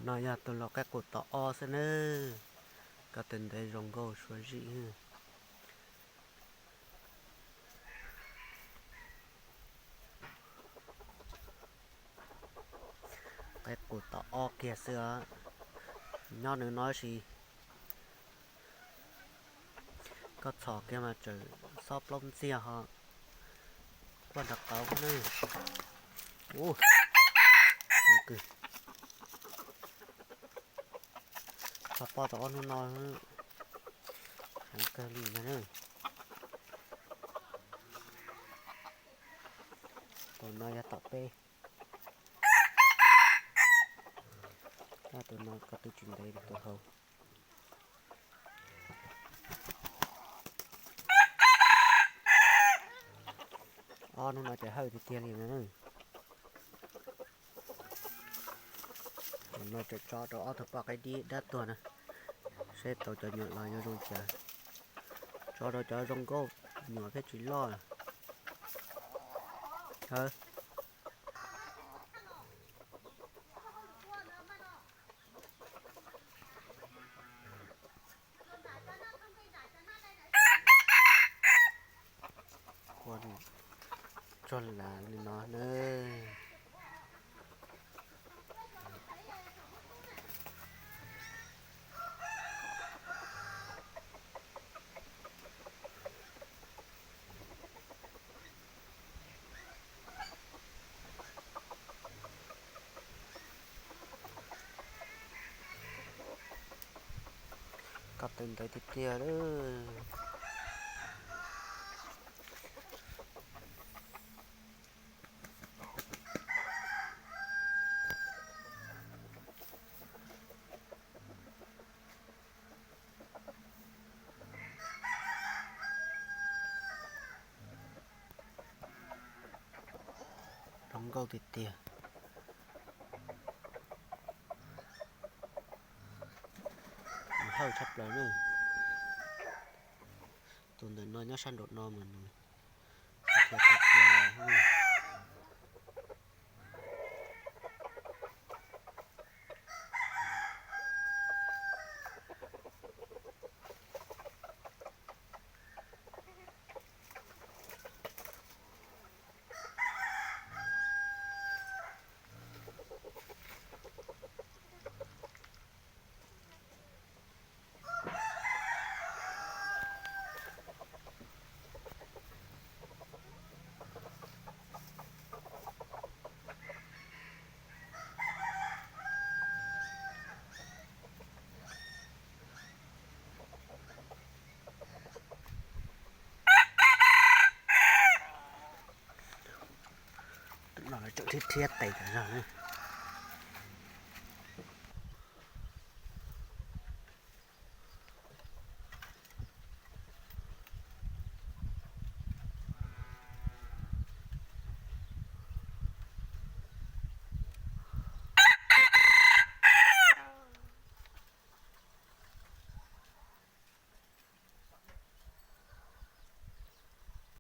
No yog tus lau qaib qus tom ob xwb nawb. Koj tus ntawd zoo nkauj suav zim. Qaib qus tom ob kiag xwb os. Nyob nws no sis koj txhom kiag mas tseem xob plaub ntxiag ho quaj nrov qauv na. Ub, heev kawg. Txog poj tau ob hnub no, heev kawg li ntag na. Tus no yog tom peb. Tus no ko tw tsis ntev li tus hauv. Ob hnub no ces hawj tiag tiag li no. Tus no tseem tso rau ob tug poj qaib dib dab tuag na, seb tau cov nyuam los yuav zoo cas. Tso rau cov zoo nkauj, nyuam thiab tsis loj. Quaj tsuag las li no na. Koj tus ntawd tiag tiag lawm. Zoo nkauj tiag tiag. Hawj tshaj plaws na. Tus ntawm no nyob sab nraum no mas nws Tus no lawv tseem rhiab rhiab tes tas zog na.